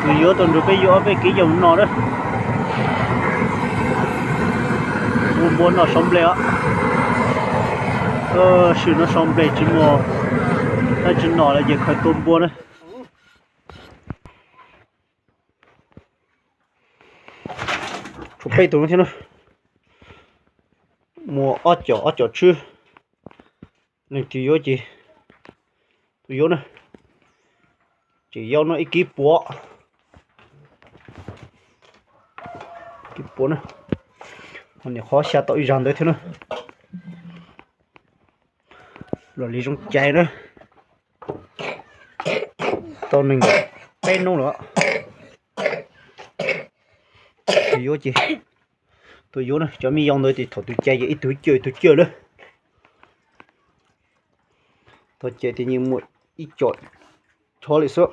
Tus yuav tau nrug peb yuav ob peb kev yog no na. Ua npua noj sau nplej os. Tab sis no sau nplej tsis muaj, tab tsis nom lawm ces khaws tua npua na. Tshuav peb tus no thiab na. Muaj ob com ob com tswb. Leej twg yuav ces tus yuav na, ces yau no ib kib puav, kib puav na. Ho niam qhov xya tau ib zag ntawd thiab na. Los li zoo cai na. Tau nees nkaum peb hnub lawm. Tus yuav ces, tus yuav na, cov me yau ntawd ces thaum tus cai ces ib tug cwj ib tug cwj na. Thaum cai ces yeej muaj ib com rov li xwb.